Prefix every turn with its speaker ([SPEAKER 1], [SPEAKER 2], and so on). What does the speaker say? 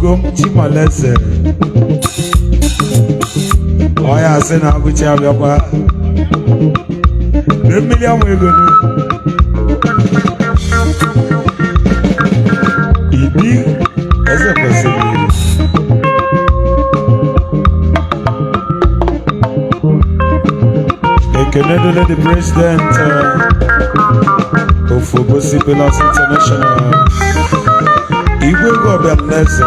[SPEAKER 1] Ugo Chimaleze. Ọ ya asị na abụchi abịakwa na mmiri ama ego nụ. Ibi eze kwesịrị. Ekene dịrị the president of Obosi Pillars International, Igwe Ego Ọbịamneze.